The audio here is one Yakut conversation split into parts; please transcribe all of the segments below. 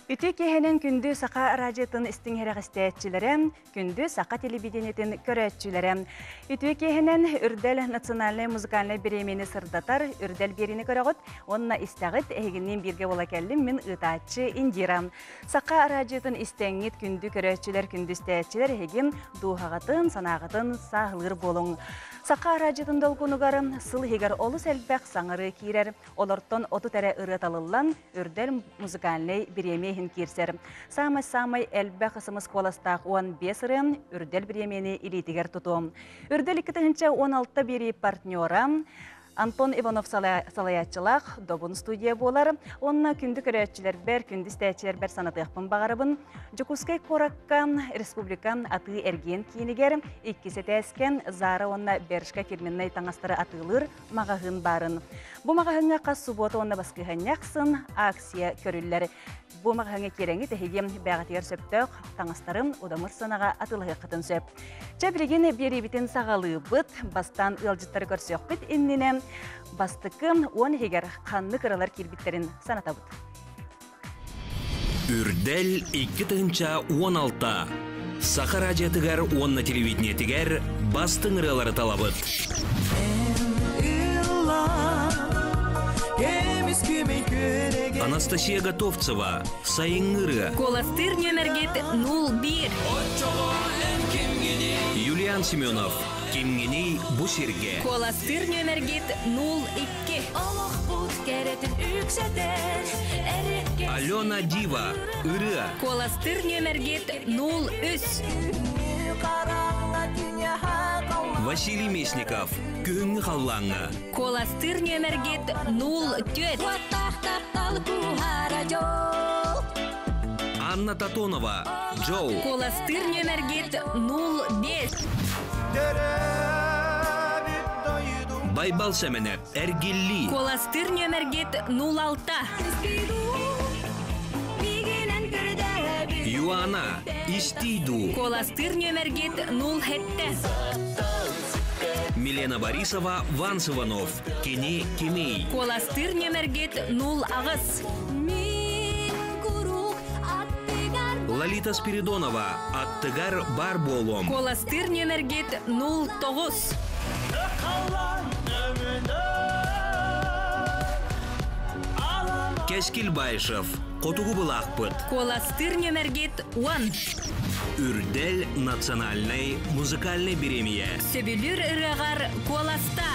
Үтүө киэһэнэн күндү саха радиотын истиҥ иһирэҕистээччилэрэ, күндү саха телевидениетин көрөөччүлэрэ. Үтүө киэһэнэн Үрдэл национальнай музыкальнай бириэмийэни сырдатар Үрдэл биэриини көрөҕүт уонна истэҕит. Эһигинниин бииргэ буола кэллим мин ыытааччы Индира. Саха араадьыйатын истэҥҥит күндү көрөөччүлэр, күндү истээччилэр эһиги дууһаҕытын, санааҕытын сааһылыыр буолуҥ. Саха араадьыйатын долгунугар сыл иһигэр олус элбэх саҥарыы киирэр. Олортон 30 эрэ ырыа талыллан, Үрдэл музыкальнай бириэмийэ иһин киирсэр. Саамай-саамай элбэх ысымыс куоластаах 15 ырыа Үрдэл бириэмийэни илиитигэр тутуо. Үрдэл 2016 биэрии партнера Антон Иванов салайааччылаах Добун студия буолар. Уонна күндү көрөөччүлэрбэр, күндү истээччилэрбэр санатыахпын баҕарабын. Дьокуускай куоракка республика атыы-эргиэн киинигэр иккис этээскэ Зара уонна Бершка фирменнай таҥастары атыылыыр маҕаһыын баарын. Бу маҕаһыыҥҥа хас субуота уонна баскыһыанньа ахсын акция көрүллэр. Бу маҕаһыыҥҥа киирэҥҥит эһиги бэйэҕитигэр сөптөөх таҥастарын удамыр сыанаҕа атыылаһыаххытын сөп. Чэ, билигин биэриибитин саҕалыыбыт. Бастаан ыалдьыттары көрсүөхпүт иннинэ бастакы 10 иһигэр ханнык ыралар киирбиттэрин санатабыт. Үрдэл 2016 Саха радиотыгар уонна телевидениетигэр бастыҥ ырыалары талабыт. Анастасия Готовцева Сайыҥҥы ырыа. Куоластыыр нүөмэргит 01. Юлиан Семенов Кимҥиний бу сиргэ. Куоластыыр нүөмэргит 02. Олохпут кэрэтин үксэтэр Алена Дива Ырыа. Куоластыыр нүөмэргит 03. Василий Местников Күһүҥҥү халлааҥҥа. Куоластыыр нүөмэргит 04. Анна Татонова, Джоу. Куоластыыр нүөмэргит 05. Байбал Сэмэнэп, Эргиллии. Куоластыыр нүөмэргит 06. Юана, Истий дуу. Куоластыыр нүөмэргит 07. Милена Борисова, Ванс Иванов, Кини кимий? Куоластыыр нүөмэргит 08. Лолита Спиридонова, Аттыгар бар буолуом. Куоластыыр нүөмэргит 09. Кэскил Баишев, Хотугу былаахпыт. Куоластыыр нүөмэргит 10. Үрдэл национальнай музыкальнай бириэмийэ. Сөбүлүүр ырыаҕар куоласта!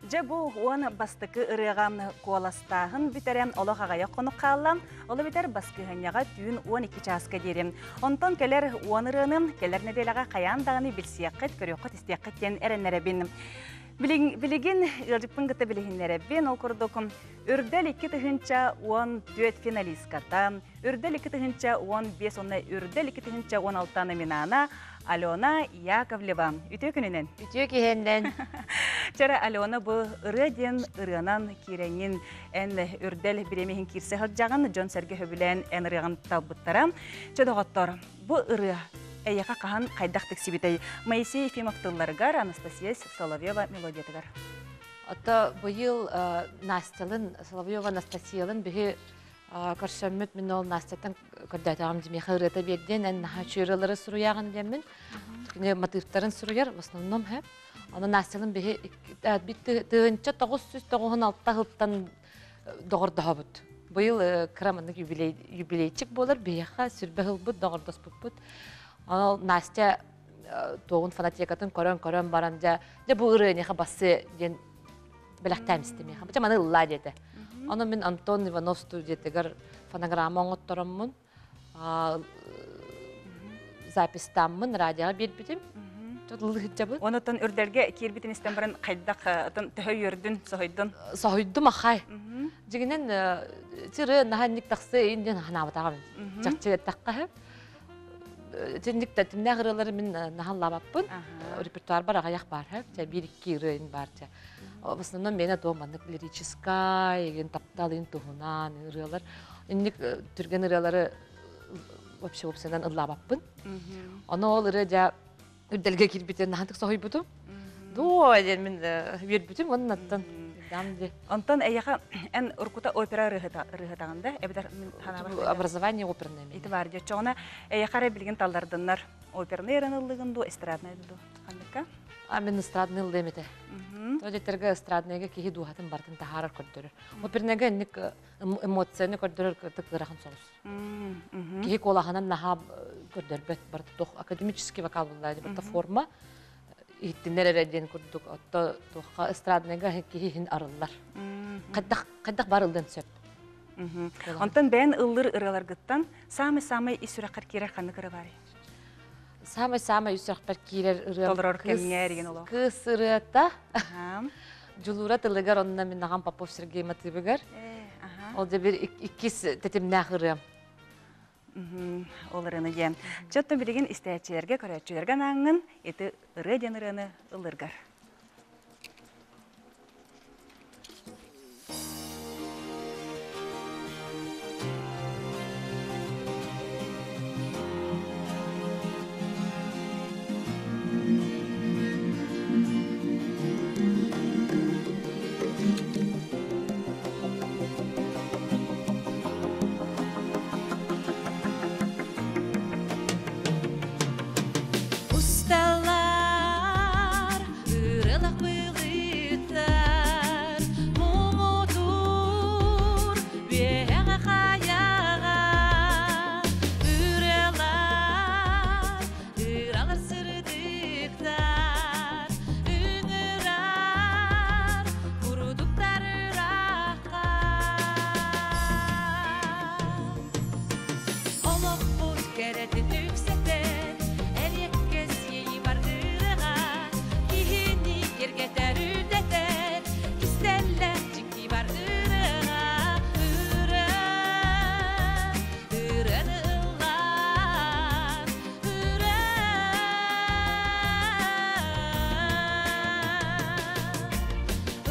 Дьэ бу 10 бастакы ырыаҕа куоластааһын бүтэрэн олох аҕыйах хонук хаалла. Ол эбэтэр баскыһыанньаҕа түүн 12 чааска диэри. Онтон кэлэр 10 ырыаны кэлэр нэдиэлэҕэ хайаан даҕаны билсиэххит, көрүөххүт-истиэххит диэн эрэннэрэбин. Билигин ыалдьыппын кытта билиһиннэрэбин. Ол курдук Үрдэл 2014 финалистката, Үрдэл 2015 уонна Үрдэл 2016 номинана Алена Яковлева. Үтүө күнүнэн! Үтүө киһиннэн! Чара Алена бу ырыа диэн ырыанан киирэҥҥин эн Үрдэл бириэмиһин киирсэ сылдьаҕын, дьон-сэргэ сөбүлээн эн ырыаҕын талбыттара. Чэ доҕоттор, бу ырыа эйиэхэ хаһан хайдах тиксибитэй? Моисей Ефимов тылларыгар, Анастасия Соловьева мелодиятыгар. Ото быйыл Настялын, Соловьева Анастасиялын биһи көрсөммүт мин ол Настяттан көрдөөтөҕүм димиэхэ ырыата биэрдиэн эн наһаа үчүгэй ырыалары суруйаҕын диэммин кини матыыптарын суруйар в основном һэ ону Настялын биһи 1996 сылтан доҕордоһобут быйыл кыра маннык юбилей юбилейчик буолар биһиэхэ сүрбэ ылбыт доҕордоспуппут онон Настя туоҕун фанатекатын көрөн-көрөн баран дьэ дьэ бу ырыаныха бассы диэн бэлэхтээн истим миэхэ. Бача маны ыллаа диэтэ. Ону мин Антон Иванов студиятыгар фонограмма оҥоттороммун запистааммын радиоҕа биэрбитим. Ыллыһыддьабын. Онутан үрдэлгэ киирбитин истэн баран хайдах төһө үөрдүн, соһуйдун? Соһуйдум ахай. Дьигинэн тиры наһаа тахсы ин диэн ханаабатаҕым. Чахчы эттэххэ Итинник да тимнээх ырыалары мин наһаллаабаппын. Репертуарбар аҕыйах баар, чэ биир-икки ырыа баар чэ. В основном миэнэ туох маннык лирическай, игин таптал ин туһунан ырыалар. Инник түргэн ырыалары вообще уопсайынан ыллаабаппын. Ону ол ырыа дьэ үрдэлгэ киирбитин наһантык соһуйбутум. Доо диэн мин үөрбүтүм оннаттан. Дам ди. Онтон эйиэхэ эн уруккута опера ырыаһытаҕын да эбэтэр мин ханаабар Образование оперное. Ити баар дьэ оччоҕуна эйиэхэ эрэ билигин таллардыннар опернай эрэн ыллыгын дуу, эстраднай дуу ханныкка? А мен эстрадный ыллыам этэ. То дьэтэргэ эстрадныйга киһи дууһатын бартын таһаарар көрдөрөр. Оперныйга инник эмоцияны көрдөрөр кытык ыарахан соҕус. Киһи куолаһынан наһаа көрдөрбөт барыта туох академический вокал буллаа барыта форма иһиттиннэр эрэ диэн курдук отто туохха эстрадныйга киһи иһин арыллар. Хайдах хайдах бар ыллыан сөп. Онтон бэйэн ыллыр ырыаларгыттан самый-самый ис сүрэххэр киирэр ханнык ырыа баарый? Самый-самый ис сүрэхпэр киирэр ырыам Толорор кэмҥэ эригин олох. Кыыс ырыата. Дьулуура тылыгар онно мин аҕам Попов Сергей матыыбыгар. Ол дьэ бир иккис тэтимнээх ырыам. Ол ырыаны диэн. Чөттөн билигин истээччилэргэ, көрөөччүлэргэ анааңҥын ити ырыа диэн ырыаны ыллыргар. Усталар, ырылах былыттар, муҥутуур үөһэҕэ хайаҕа, ырыалар, ыралар сырдыктар, ыҥырар курдуктар ыраахха. Олохпут кэрэтин үксэтэн, эриэккэс иэйии бар ырыаҕа, киһини киэргэтэр үрдэтэр, кистэллээх дьикти бар ырыаҕа, ырыа, ырыаны ыллаан, ырыа.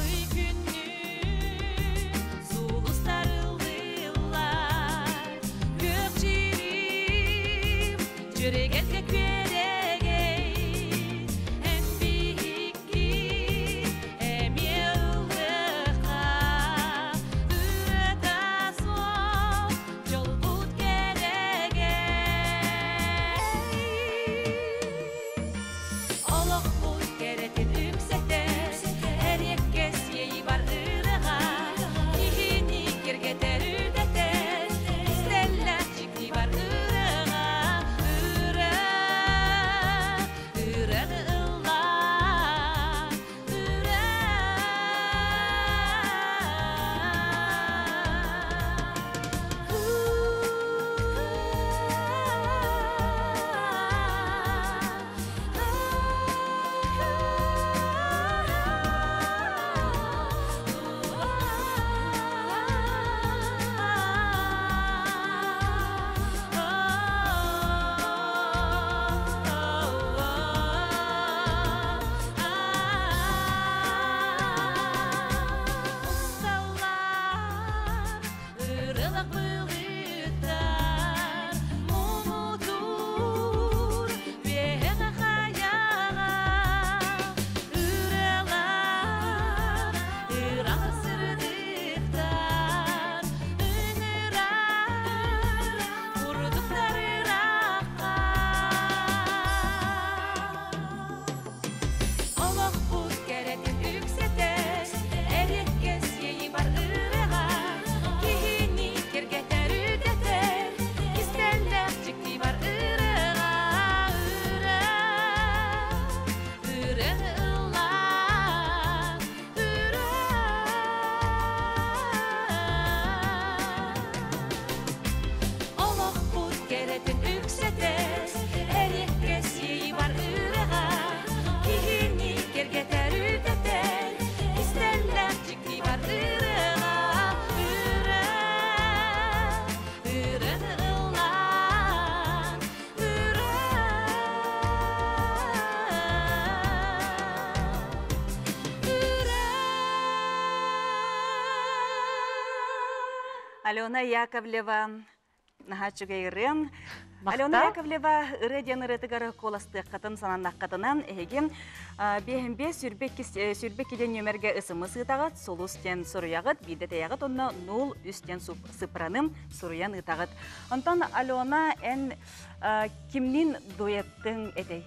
Ый күннүү сулустар ыллыыллар, күөх чирим дьүрэгэлгэ күөрэгэй, эн биһикки эмиэ ыллыахха, ырыата суох дьолбут кэрэгэй. Олохпут кэрэтин үксэтэр, эриэккэс иэйии бар ырыаҕа, киһини киэргэтэр үрдэтэр, кистэллээх дьикти бар ырыаҕа, ырыа, ырыаны ыллаа, ырыа. Усталлар, ырылах былыттар, муҥутуур үөһэҕэ хайаҕа, ырыалар, ыраах сырдыктар, ыҥырар курдуктар ыраахха. Олохпут кэрэтин үксэтэр, эриэккэс иэйии бар ырыаҕа, киһини киэргэтэр үрдэтэр, кистэллээх дьикти бар ырыаҕа, ырыа, ырыаны ыллаа, ырыа. Олохпут кэрэтин үксэтэр, эриэккэс иэйии бар ырыаҕа, киһини киэргэтэр үрдэтэр, кистэллээх дьикти бар ырыаҕа, ырыа, ырыаны ыллаа, ырыа. Алена Яковлева. Наһаа үчүгэй ырыам. Алена Яковлева ырыа диэн ырыатыгар куоластыаххытын сананнаххытынан эһиги биэһин биэс сүүрбэ иккиден нүөмэргэ ысымы сыытаҕыт, сулус диэн суруйаҕыт, биирдэ тэйэҕит онно 0-3 диэн сыпраным суруйан ыытаҕыт. Онтон Алена эн кимнин дуэттыҥ этэй?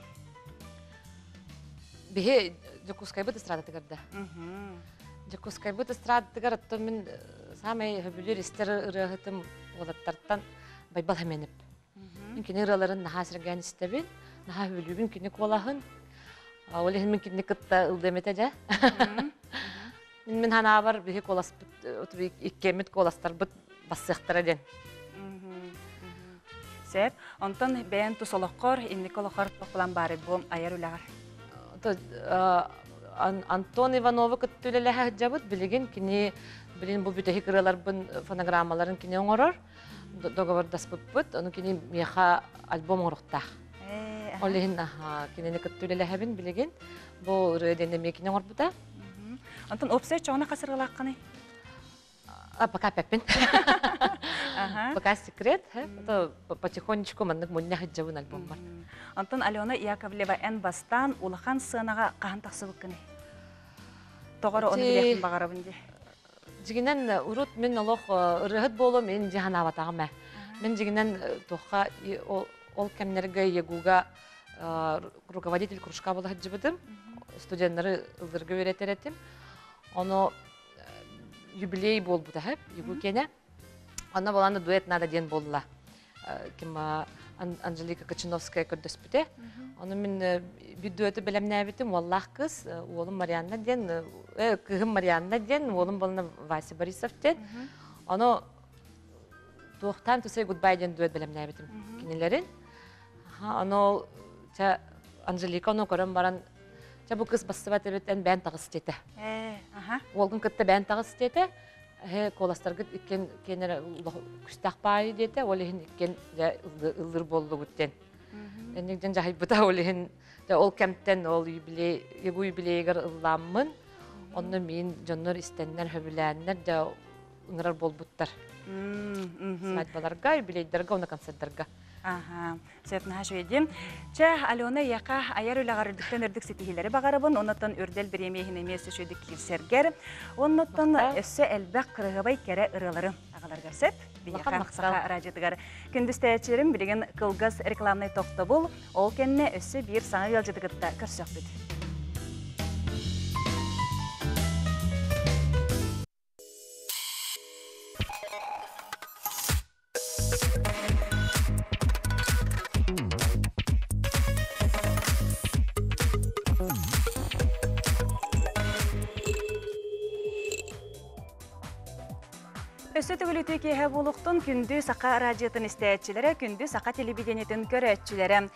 Биһи Дьокуускайбыт эстрадатыгар да. Дьокуускайбыт эстрадатыгар оттон мин саамай сөбүлүүр истэр ырыаһытым уолаттартан Байбал Хэмэнэп. Мин кини ырыаларын наһаа сэргээн истэбин, наһаа сөбүлүүбүн кини куолаһын. Ол иһин мин кинини кытта ылдыам этэ дьэ. Мин ханаабар биһи куоласпыт, иккиэммит куоластарбыт бассыахтара диэн. Сөп. Онтон бэйэн тус олоххор, инники олоххор туох баары бу айар үлэҕэр? Антон Ивановы кытта үлэлэһэ сылдьабыт. Билигин кини билин бу бүтэһик ырыаларбын фонограммаларын кини оҥорор. Договордаспыппыт. Ону кини миэхэ альбом оҥоруохтаах. Ол иһин кинини кытта үлэлэһэбин билигин. Бу ырыа диэн эмиэ кини оҥорбута. Онтон уопсай чоҕуна хас ырыалааххыный? А, пока пеппин. Пока секрет. Это потихонечку маннык мунньа сылдьабын альбоммар. Онтон Алена Яковлева эн бастаан улахан сыанаҕа хаһан тахсыбыккыный? Тоҕо ону билиэхпин баҕарабын дии. Дьигинэн урут мин олох ырыаһыт буолуом ин дии санаабатаҕым ээ. Мин дьигинэн туохха ол кэмнэргэ ЕГУга руководитель кружка буола сылдьыбытым. Студеннары ыллырга үөрэтэр этим. Ону юбилей буолбута һэ Егукене. Онно болан дуэт надо диэн буолла. Ким Анжелика Кочиновская көрдөспүтэ. Ону мин bir дуэты бэлэмнээбитим уоллаах кыз, уолум Марианна диэн, кыһым Марианна диэн, уолум болна Вася Борисов диэн. Ону туохтаан to say goodbye диэн дуэт бэлэмнээбитим кинилэрин. Ону Анжелика ону көрөн баран Чэ бу кыс бассыбат эбит эн бээн таҕыс диэтэ. Уолгун кытта бээн таҕыс диэтэ. Эһэ куоластаргыт иккиэн киэнэрэ күстээх баайы диэтэ. Ол иһин иккиэн дьэ ыллыр буоллугут диэн. Энник дьэн дьаһайбыта ол иһин дьэ ол кэмтэн ол юбилей егу юбилейыгар ыллааммын. Онно миин дьоннор истэннэр хөбүлээннэр дьэ ыҥырар буолбуттар. Свадьбаларга, юбилейдарга, уонна концерттарга. Аха, сөп наһаа үчүгэй Чэ, Алена эйиэхэ айар үлэҕэр үрдүктэн үрдүк ситиһиилэри баҕарабын, оннуттан үрдэл бириэмийэ иһин эмиэ өссө үчүгэйдик киирсэргэр, оннуттан өссө элбэх кырыһыбай кэрэ ырыалары аҕаларгар сөп. Биһиэхэ Саха радиотыгар күндүстээччилэрим билигин кылгас рекламнай тохтобул, ол кэннэ өссө биир саҥа ыалдьыты кытта көрсөхпүт. Өссө төгүл үтүө киэһэ буолуохтун күндү саха радиотын истээччилэрэ, күндү саха телевидениетин көрөөччүлэрэ.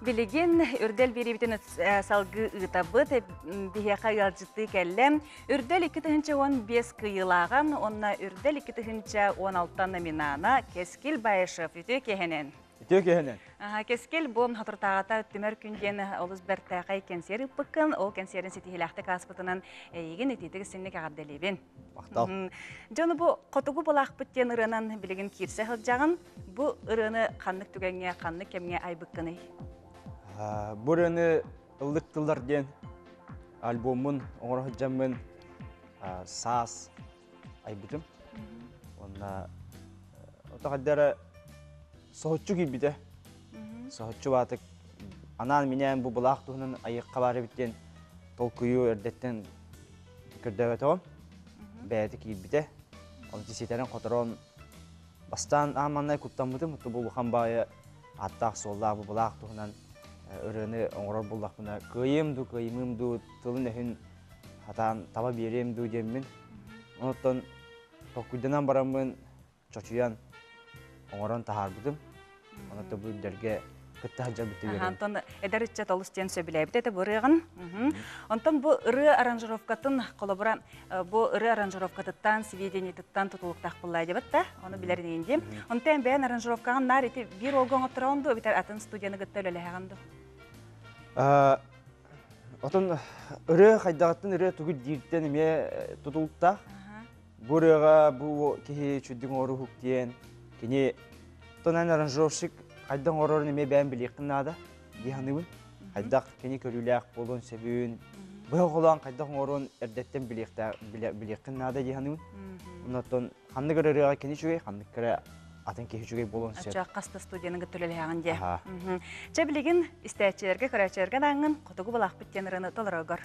Билигин Үрдэл биэриибитин салгыы ыытабыт. Биһиэхэ ыалдьыттыы кэллэ. Үрдэл 2015 кыйыылааҕа уонна Үрдэл 2016 номинана Кэскил Баишев үтүө киэһэнэн. Үтүө киэһэнэн. Кэскил бу соторутааҕыта Түмэр күн диэн олус бэртээхэй кэнсиэр ыыппыккын, ол кэнсиэрин ситиһиилээхтик ааспытынан эйигин итиитик истиҥник эҕэрдэлиибин. Махтал. Дьону бу Хотугу былаахпыт диэн ырыанан билигин киирсэ сылдьаҕын. Бу ырыаны ханнык түгэҥҥэ, ханнык кэмҥэ айбыккыный? Бу ырыаны Ыллык тыллар диэн альбоммун оҥоро сылдьаммын саас айбытым. Уонна ото хайдара соһуччу киирбитэ. Соһуччу баатык анаан минээн бу былаах туһунан айыахха баар эбит диэн толкуйу эрдэттэн көрдөөбөтөҕүм. Бэйэтэ киирбитэ. Оны ситэрэн-хоторон бастаан аан маннай куттаммытым. Бу улахан баайа ааттаах-суоллаах бу былаах туһунан ырыаны оҥорор буоллахпына кыайыам дуу, кыайымыам дуу, тылын-өһүн хатаан таба биэриэм дуу диэммин. Онуттан толкуйданан бараммын чочуйан оҥорон таһаарбытым. Онон бу үрдэргэ кытта сылдьарбыт үөрэн. Антон эдэр ыччат олус диэн сөбүлээбит этэ бу ырыаҕын. Онтон бу ырыа аранжировкатын холобура бу ырыа аранжировкатыттан, сведениетыттан тутулуктаах буолла дебет да, ону билэр инди. Онтон бэйэн аранжировкаҕын наар ити биир уолга оҥоттороҕун дуу, эбэтэр атын студияны кытта үлэлэһэҕин дуу? Отон ырыа хайдаҕыттан ырыа тугу дииртэн эмиэ тутулуктаах. Бу ырыаҕа бу киһи чүддүҥ оруһук диэн кини Оттон эн аранжировщик хайдах оҥорорун эмиэ бэйэм билиэххин наада дии саныыбын. Хайдах кини көрүүлээх буолуон сөбүн, быһа холоон хайдах оҥоруон эрдэттэн билиэххин наада дии саныыбын. Оннуттан ханнык эрэ ырыаҕа кини үчүгэй, ханнык эрэ атын киһи үчүгэй буолуон сөп. Оччо хаста студияны кытта үлэлэһэҕин дии. Чэ билигин истээччилэргэ, көрөөччүлэргэ анаангын хотугу былаахпыт диэн ырыаны толорогор.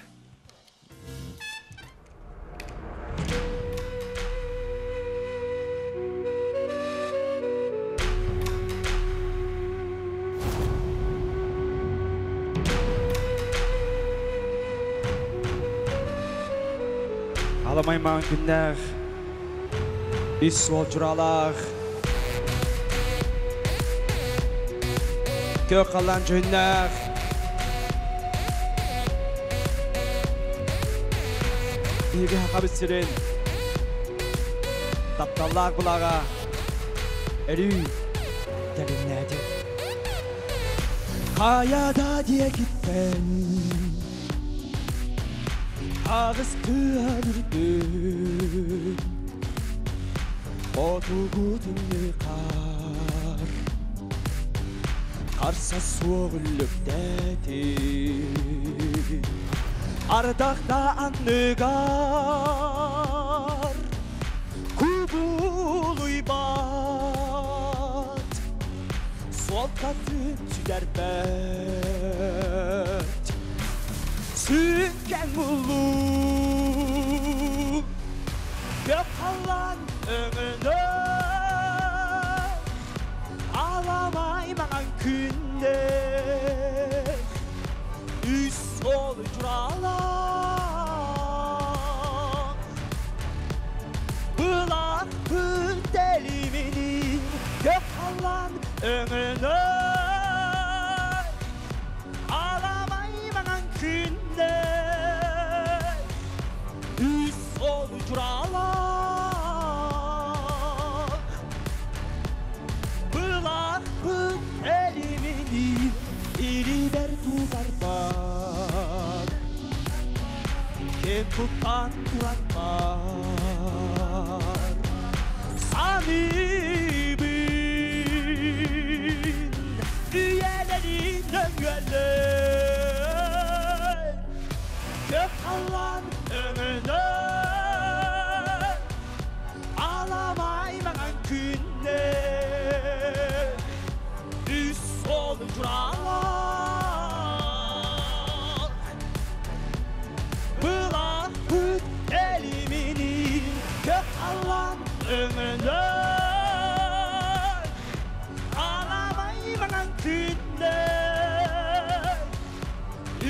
Аламай маҥан күннээх, ис суол дьураалаах, көх халлаан дьүһүннээх, Биһиги Сахабыт сирин тапталлаах былааҕа өрүү тэлимнээтэ. Хайа да диэкиттэн аҕыс тыан үрдүн хотугу тымныы хаар Харса суох үллүктээтин Ардахта анныгар Кубулуйбат Суолтатын сүтэрбэт Сүҥкэҥ улуу Көп халлаан өҥөнө Аламай маҥан күннэр үс суол дьураалаах Былаахпыт тэлиминин көх халлаан өҥөнөр Аламай маҥан күннэр үс суол дьураалаах Былаахпыт элиминин илибэр тутарбар Ким туттан турарбар Саныыбын үйэлэрин өҥөлөр Көх халлаан өҥөнөр Аламай маҥан күннэр үс суол дьураалаах Былаахпыт элиминин көх халлаан өҥөнөр Аламай маҥан күннэр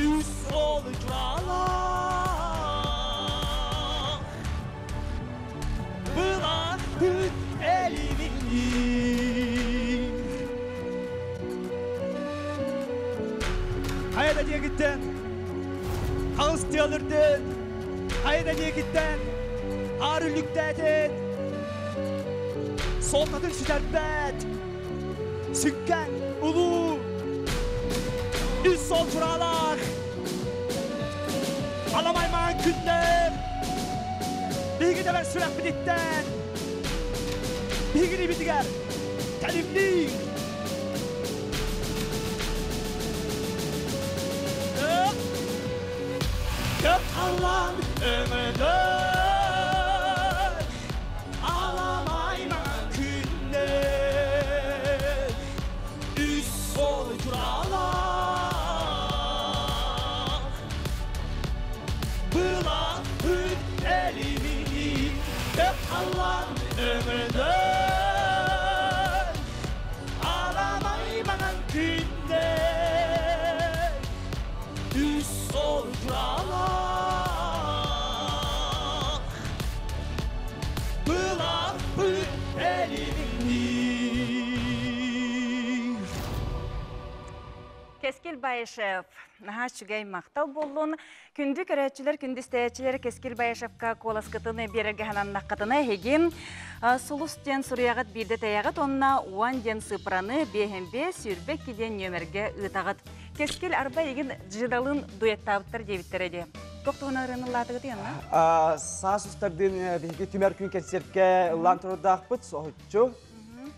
үс суол дьураалаах Былаахпыт элиминин Хайа да диэгиттэн, хаҕыс тыал үрдүн, хайа да диэгиттэн, аар үллүктээтин, суолтатын сүтэрбэт, сүҥкэн улуу, үс суол чураалаах, аламай маҥан күннэр, Биһиги тэбэр сүрэхпититтэн, биһигини битигэр тэлимниир. Көп халлаан өҥөнөр, аламай маҥан күннэр, үс суол дьураалаах. Былаахпыт элиминин көп халлаан өҥөнөр Аламай маҥан күннэр үс суол дьураалаах Былаахпыт элиминин Кэскил Баишев наһаа үчүгэй махтал буоллун. Күндү көрөөччүлэр, күндү истээччилэр Кэскил Баишевка куоласкытын биэрэргэ сананнаххытына эһиги Сулус диэн суруйаҕыт биирдэ тэйэҕит уонна уон диэн сыпыраны биэһин биэс 22 диэн нүөмэргэ ыытаҕыт. Кэскил арба игин джидалын дуэттаабыттар диэбиттэрэ дии. Туох туһунан ырыаны ыллаатыгыт янна? Саас устардыын биһиги түмэр күн концертке ыллаан турардаахпыт соһуччу.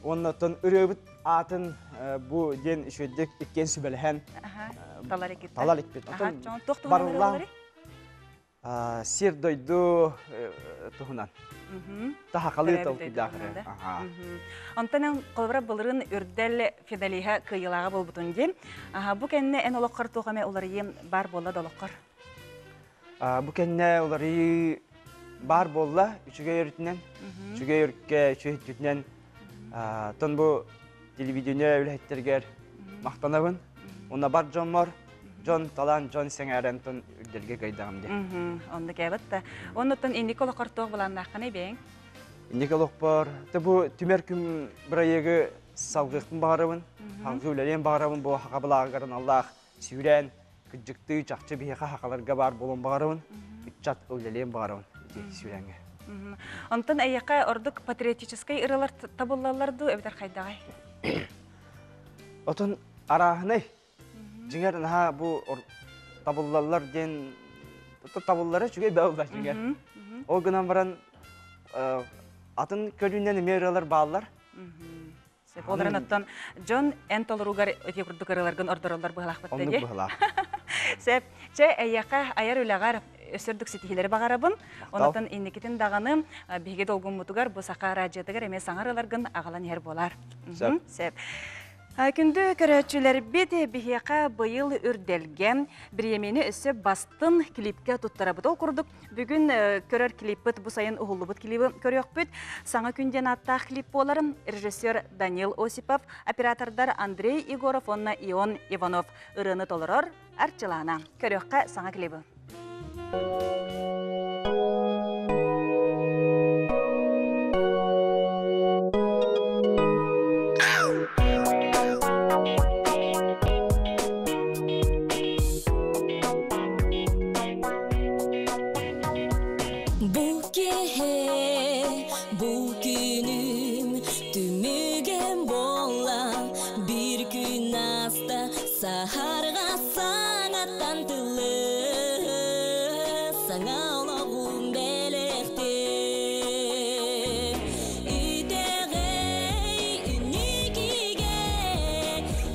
Оннотон ырыабыт аатын бу диэн үчүгэйдик иккиэн сүбэлэһэн талар иккит. Талар иккит. Барыллаан сир дойду туһунан. Тахакалыы толкуйдаах. Онтон эн холобура былырын үрдэл финалиһа кыайыылааҕа буолбутун диэн. Бу кэннэ эн олоххор туох эмэ уларыйыы бар буолла да олоххор? Бу кэннэ уларыйыы бар буолла үчүгэй өрүтүнэн. Үчүгэй өрүккэ, үчүгэй өттүнэн. Тон бу телевидение үлэһиттэригэр махтанабын. Уонна бар дьоммор дьон талаан, дьон сэҥээрэн тон үрдэлгэ кыайдаҕым диэн. Оннук эбит да. Оннуттан инники олоххор туох былааннааххыный бэйэҥ? Инники олохпор бу түмэр күн бырайыагы салгыахпын баҕарабын. Салгыы үлэлиэн баҕарабын бу хахабылааҕыгар аналлаах сүүрээн кыдьыктыы чахчы биһиэхэ хахаларга баар буолуон баҕарабын. Ыччат үлэлиэн баҕарабын ити сүүрээҥҥэ. Онтон эйиэхэ ордук патриотическай ырыалар табыллаллар дуу эбэтэр хайдаҕай? Отон арааһынай. Дьиҥэр наһаа бу табыллаллар диэн табыллара үчүгэй бааллар дьиҥэр. Ол гынан баран атын көрүүнэн эмиэ ырыалар бааллар. Сөп. Олорон оттон дьон эн толоругар өтө курдук ырыаларгын ордороллор быһалаахпыт Оннук дии. быһалаах. Сөп. Чэ, эйиэхэ айар үлэҕэр өссөрдүк ситиһиилэри баҕарабын. Онотон инникитин даҕаны биһиги долгуммутугар бу Саха радиотыгар эмиэ саҥа ырыаларгын аҕалан иһэр буолар. Сөп. Сөп. Күндү көрөөччүлэрбит, биһиэхэ быйыл үрдэлгэ бириэмийэни өссө бастын клипкэ туттарабыт. Ол курдук бүгүн көрөр клиппит бу сайын уһуллубут клибы көрүөхпүт. Саҥа күн диэн ааттаах клип буолар. Режиссер Данил Осипов, оператордар Андрей Егоров уонна Ион Иванов ырыаны толорор Арчылаана. Көрүөххэ саҥа клибы. Бу киһи, бу күнүм түмүгэн буолла, бир күн аста саһарга саҥаттан тылы, саҥа олоҕум бэлэхти. Итэҕэй инникигэ,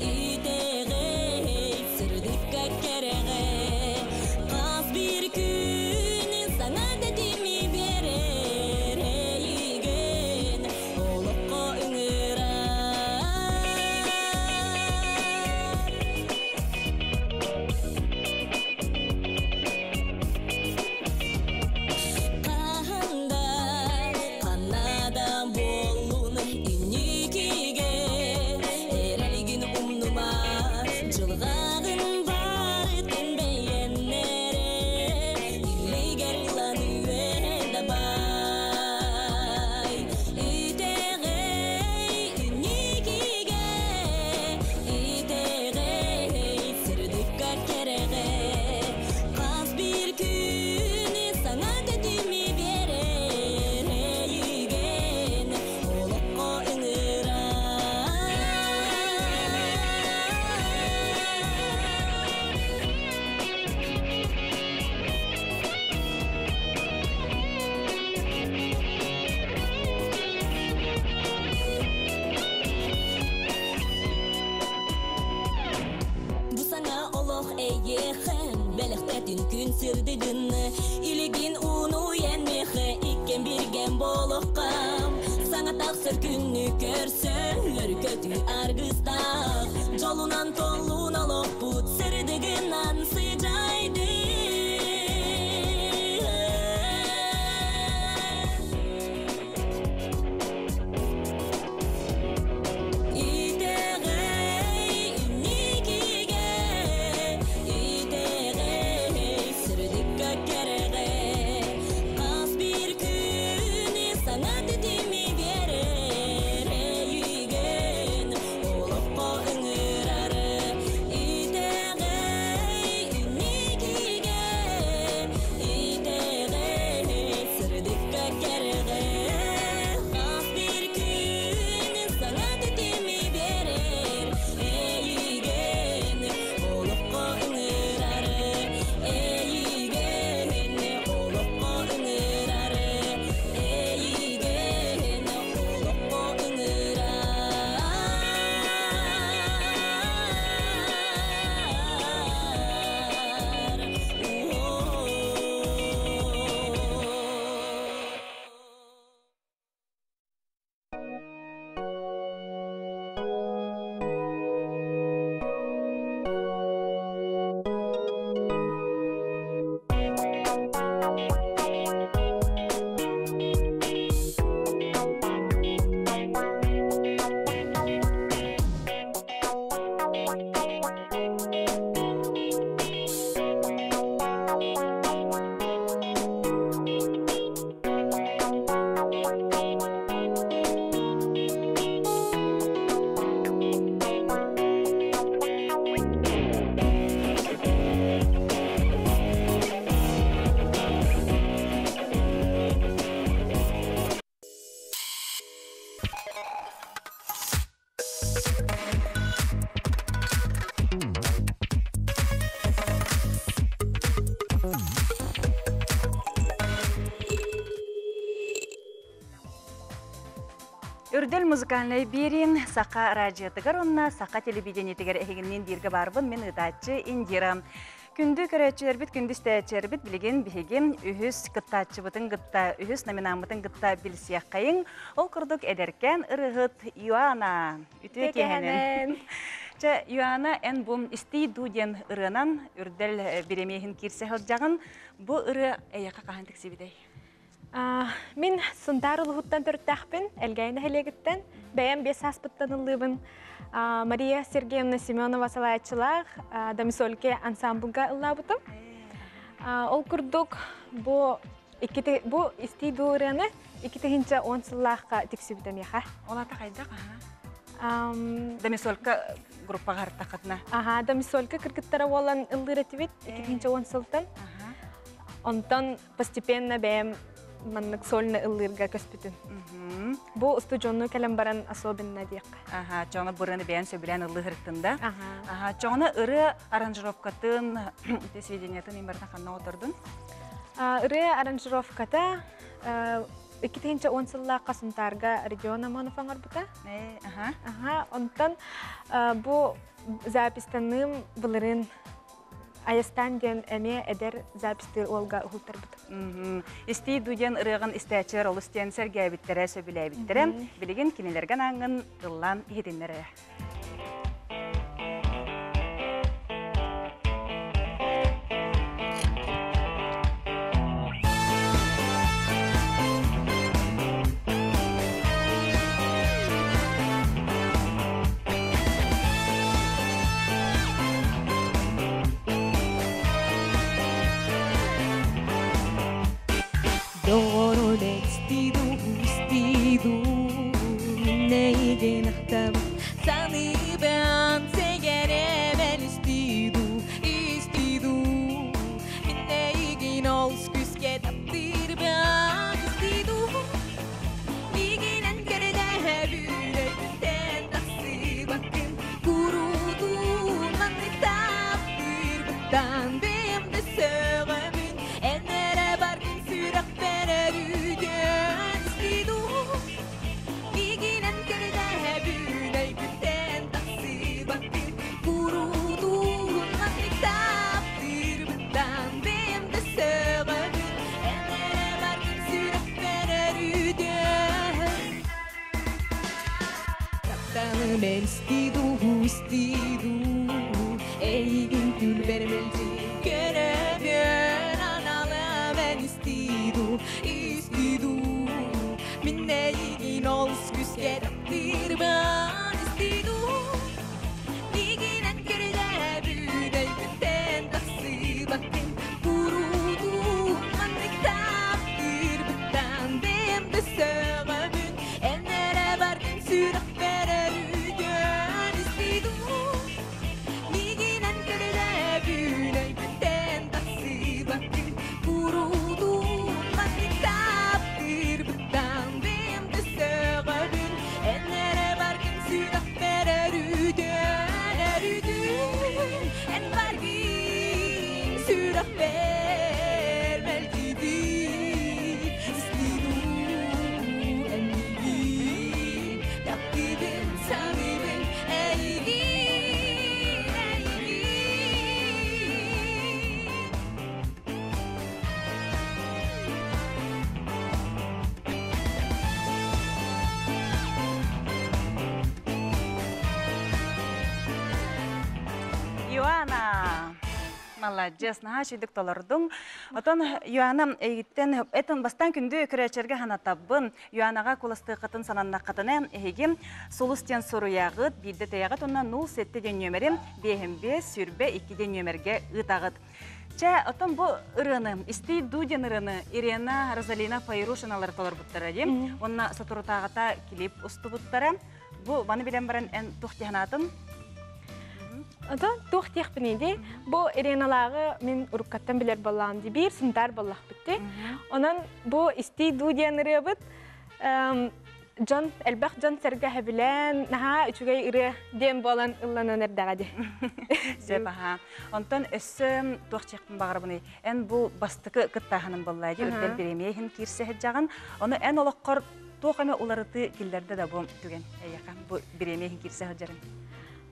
итэҕэй сырдыкка кэрэҕэ, хас бир күн саҥа тэтими биэрэр эйигин олоххо ыҥырар. Хаһанда, ханна буоллун инникигэ, эрэлгин умнума, дьылҕаҕын барытын бэйэннэрэ, илигэр ылан үөрэ бай. Итэҕэй инникигэ, итэҕэй сырдыкка кэрэҕэ, хас бир күн саҥа тэтими биэрэр эйигин олоххо ыҥырар. Бу саҥа олох эйиэхэ бэлэхтэтин күн сырдыгын, илигин уунуйан миэхэ иккен бирген болохха. Саҥа тахсар күннү көрсөн өркөтүү аргыстаах, дьолунан толлун олохпут сырдыгынан сыдьайды. Итэҕэй инникигэ, итэҕэй сырдыкка кэрэҕэ, хас бир күн саҥа тэтими биэрэр эйигин олоххо ыҥырар. Үрдэл музыкальнай биэриин Саха радиотыгар уонна Саха телевидениетигэр эһигинниин бииргэ баарбын мин ыытааччы Индира. Күндү көрөөччүлэрбит, күндү истээччилэрбит билигин биһиги үһүс кыттааччыбытын кытта, үһүс номинаммытын кытта билсиэххэйиҥ. Ол курдук эдэркээн ырыаһыт Иоанна. Үтүө киэһэнэн. Чэ, Иоанна, эн бу истий дуу диэн ырыанан үрдэл бириэмийэһин киирсэ сылдьаҕын. Бу ырыа эйиэхэ хаһан тиксибитэй? Мин Сунтаар улууһуттан төрүттээхпин, Элгээйи нэһилиэгиттэн. Бэйэм биэс сааспыттан ыллыыбын. Мария Сергеевна Семенова салайааччылаах Домисольке ансамблга ыллаабытым. Ол курдук бу бу истии дуу ырыаны 2010 сыллаахха тиксибитэ миэхэ. Ол ата хайдах? Домисолька группаҕа хартахатына. Аха, Домисолька кыргыттара буолан ыллыыр этибит 2010 сылтан. Онтон постепенно бэйэм маннык сольно ыллыырга көспүтүм. Бу устудьуоннуу кэлэн баран особенно диэххэ. Аха, чоҥо бырыаны бэйэн сөбүлээн ыллыы сырыттын да. Аха, чоҥоно ырыа аранжировкатын, ити сведениятын имбарына ханна отордун? Ырыа аранжировката 2010 сыллаахха Сунтаарга Родион Амонов оҥорбута. Аха. Аха, онтон бу запистаныым былырыын Айастаан диэн эмиэ эдэр запистыыр уолга уһултарбыт. Истии дуу диэн ырыаҕын истээччилэр олус диэн сэргээбиттэрэ, сөбүлээбиттэрэ. Билигин кинилэргэ анаангын ыллаан иһитиннэрэ. Доҕорун истиду миннейген ахтабын саныыбын сэгэребен истиду истиду миннейгин олус күүскэ таптыырбын истиду мигинэн кэрдэһэбүн өйбүттэн тахсыбаккын куруутун маннык таптыырбыттан бэйэм да сөҕөбүн эн эрэ баргын сүрэхпэр өрүтэн истиду мигинэн кэрдэһэбүн өйбүттэн тахсыбаккын куруутун маннык таптыырбыттан бэйэм да сөҕөбүн эн эрэ баргын сүрэхпэр өрүтэн Тапталым истиду истиду эйигин күлбэр мэлдьи көрөбүн аналым эн истиду истиду мин эйигин олус күүскэ таптыырбын истиду мигинэн көрүлэбүн өйбүттэн тахсыбаккын куруутун маннык таптыырбыттан бэйэм да сөҕөбүн эн эрэ баргын сүрэхпэр өрүтэн истиду мигинэн көрүлэбүн өйбүттэн тахсыбаккын куруутун маннык таптыырбыттан бэйэм да сөҕөбүн эн эрэ баргын сүрэхпэр өрүтэн өрүтүн эн баргын сүрэхпэр мэлдьитин истиду эн миигин таптыыбын саныыбын эйигин эйигин. Иоанна, маладьыас, наһаа үчүгдүк толордуҥ. Отон Иоанна эйигиттэн этин бастаан күндү көрөөччүлэргэ санатабын. Иоаннаҕа куластыаххытын сананнаххытына эһиги Сулус диэн суруйаҕыт, биирдэ тэйэҕит уонна 07 диэн нүөмэри 55 22 диэн нүөмэргэ ыытаҕыт. Чэ, оттон бу ырыаны, истий дуу диэн ырыаны Ирена Розалина Файрушиналар толорбуттара дии. Уонна соторутааҕыта клип устубуттара. Бу маны билэн баран эн туох дии санаатын? Ото туох диэхпиний дии. Бу Иреналааҕы мин уруккаттан билэр буоллаҕым дии. Биир Сунтаар буоллахпыт дии. Онон бу истий дуу диэн ырыабыт дьон элбэх дьон сэргэ хэбилээн наһаа үчүгэй ырыа диэн буолан ылланан эрдэҕэ дии. Сөп аһаа. Онтон өссө туох диэхпин баҕарабыный? Эн бу бастакы кыттааһыным буолла дии, үрдэл бириэмийэ иһин киирсэ сылдьаҕын. Ону эн олоххор Туох эмэ уларытыы киллэрдэ да бу түгэн эйиэхэ бу бириэмийэ иһин киирсэ сылдьарыҥ?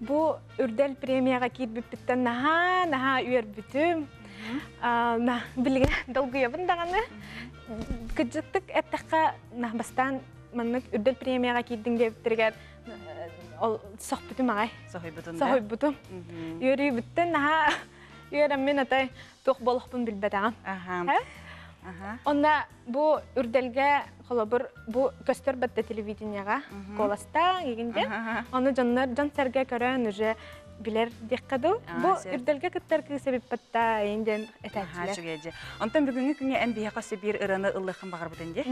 Бу үрдэл премияҕа киирбиппиттэн наһаа наһаа үөрбүтүм. Билигин долгуйабын даҕаны. Кыдьыктык эттэххэ, бастаан маннык үрдэл премияҕа киирдиҥ диэбиттэригэр ол сохпутум аҕай. Соһуйбутун да? Соһуйбутум. Үөрүүбүттэн наһаа үөрэммин атай туох болохпун билбэтэҕим. Онно бу үрдэлгэ холобур бу көстөр батта телевидениеҕа куоластаан игин диэн. Ону дьоннор дьон-сэргэ көрөн уже билэр диэххэ дуу. Бу үрдэлгэ кыттар кыыс эбиппатта эйин диэн этээччилэр. Үчүгэй дьэ. Онтон бүгүҥҥү күҥҥэ эн биһиэхэ өссө биир ырыаны ыллыаххын баҕарбытын дии.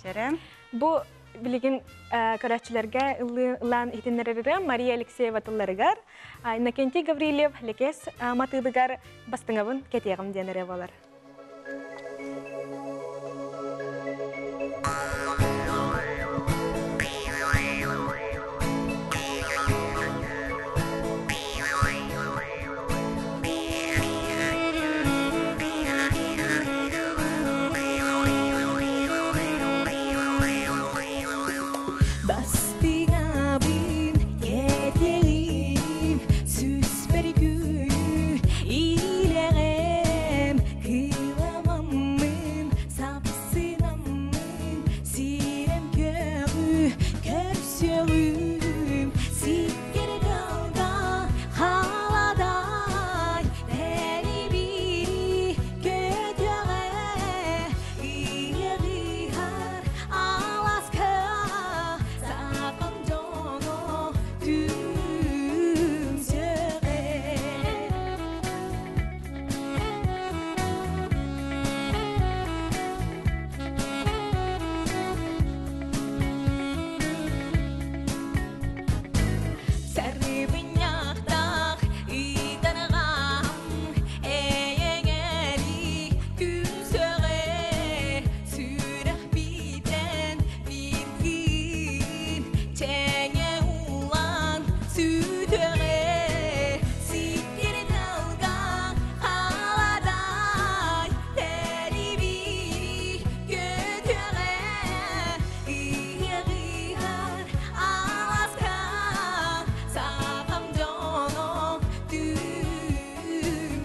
Чэрэн. Бу билигин көрөөччүлэргэ ыллаан иһитиннэрэр Мария Алексеева тылларыгар Иннокентий Гаврильев Лекес матыыбыгар Бастыҥабын кэтиэҕим диэн ырыа буолар. Бастыҥабын кэтиэҕим Сүүспэр күнү илэҕэм Кыламаммын сапсынаммын Сирэм көҕү көрсүөҕүм Сиккэр далга халадай Тэниби көтөҕө Иэҕиһар аласка Сахан дьоно түмсөҕө Сарыбынньахтаах ыытарҕам эйэҥэлии күнсөҕө сүрэхпитэн бииргин чэҥэ улаан сүтөҕө сиккир тылга халадай тэрибири көтөҕө ыһыаҕыһар аласка сахам дьоно түмсүөҕэ.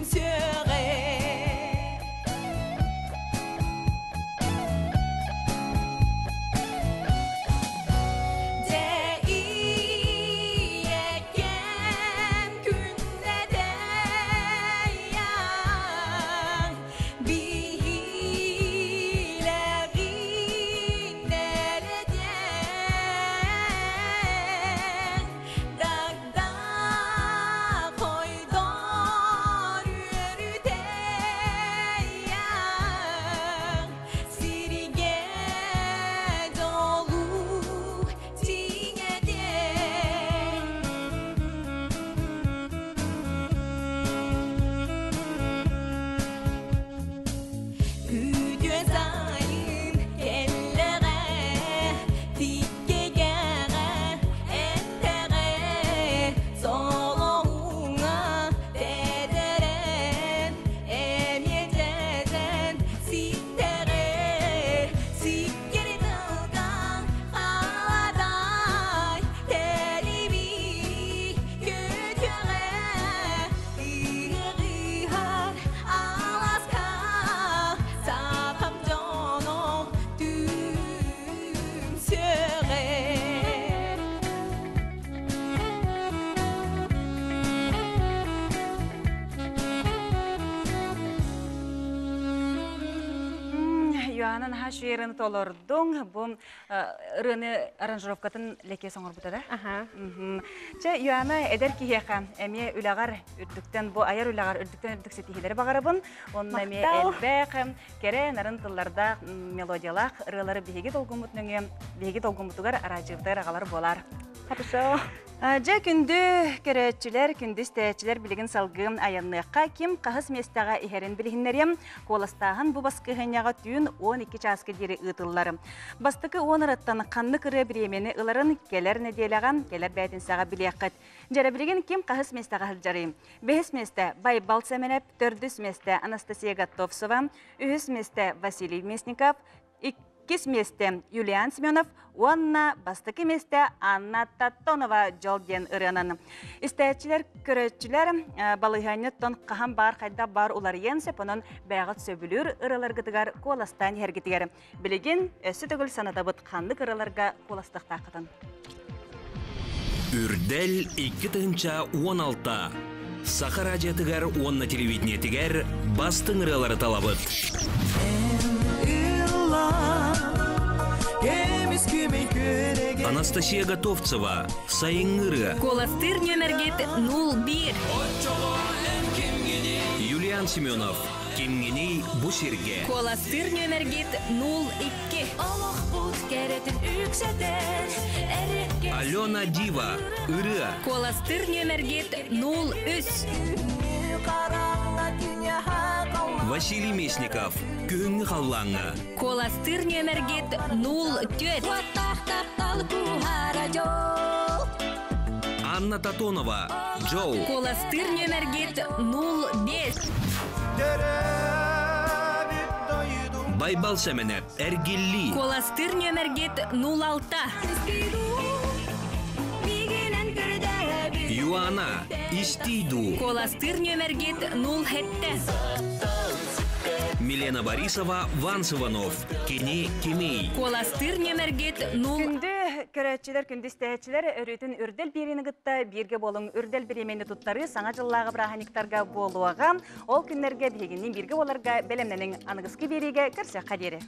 Дьэ ийэкэм күннэдэйэҥ биһилэҕин нэлэдиэҥ дагда хойдор үөрүтэйэҥ сиригэ дьолу тиҥэтиэҥ. Үтүө сайын кэллэҕэ, тиккэгэҕэ, эттэҕэ, солоһуҥа тэтэрэн, эмиэ дьэдьэн ситтэҕэ, сиккири тылган халадай, тэлибири көтөҕө, ыһыаҕыһар аласка, сахам дьоно түмсүөҕэ. Йоанна наһаа үчүгэй ырыаны толордуҥ. Бу ырыаны аранжировкатын Лекес оҥорбута да? Аха. Чэ, Йоанна эдэр киһиэхэ эмиэ үлэҕэр үрдүктэн бу айар үлэҕэр үрдүктэн үрдүк ситиһиилэри баҕарабын. Онно эмиэ элбэх кэрэ нарын тыллардаах мелодиялаах ырыалары биһиги долгуммут нөҥүө биһиги долгуммутугар араадьыйабытыгар аҕалар буолар. Хорошо. Дьэ, күндү көрөөччүлэр, күндү истээччилэр билигин салгыы айанныахха ким хаһыс миэстэҕэ иһэрин билиһиннэриэм. Куоластааһын бу баскыһыанньаҕа түүн 12 чааска диэри ыытыллар. Бастакы уон ырыттан ханнык ырыа бириэмэни ыларын кэлэр нэдиэлэҕэ, кэлэр бээтинсэҕэ билиэххит. Дьэрэ билигин ким хаһыс миэстэҕэ сылдьарый? Бэһис миэстэ Байбал Сэмэнэп, төрдүс миэстэ Анастасия Готовцева, үһүс миэстэ Василий Местников, Иккис миэстэ Юлиан Семенов уонна бастакы миэстэ Анна Таттонова дьол диэн ырыанан. Истээччилэр, көрөөччүлэр балаһыанньаттан хаһан баар хайдах баар уларыйан сөп, онон бэйэҕит сөбүлүүр ырыаларгытыгар куоластаан иһэргитигэр. Билигин өссө төгүл санатабыт ханнык ырыаларга куоластыахтааххытын. Үрдэл 2016 Саха радиотыгар уонна телевидениетигэр бастыҥ ырыалары талабыт. Анастасия Готовцева, Сайыҥҥы ырыа. Куоластыыр нүөмэргит 01. Юлиан Семенов, Кимҥиний бу сиргэ? Куоластыыр нүөмэргит 02. Олохпут кэрэтин үксэтэр Алена Дива, ырыа. Куоластыыр нүөмэргит 03. Василий Местников, Күһүҥҥү халлааҥҥа. Куоластыыр нүөмэргит 04. Анна Татонова, Джоу. Куоластыыр нүөмэргит 05. Байбал Сэмэнэп, Эргиллии. Куоластыыр нүөмэргит 06. Юана, Истий дуу. Куоластыыр нүөмэргит 07. Милена Борисова, Ванс Иванов. Кини кимий? Куоластыыр нүөмэргит 0 Күндү көрөөччүлэр, күндү истээччилэр, өрүүтүн үрдэл биэриини кытта бииргэ буолуҥ. Үрдэл бириэмэни туттарыы саҥа дьыллааҕы бырааһынньыктарга буолуоҕа. Ол күннэргэ биһигинниин бииргэ буоларга бэлэмнэниҥ. Аныгыскы биэриигэ көрсүөххэ диэри.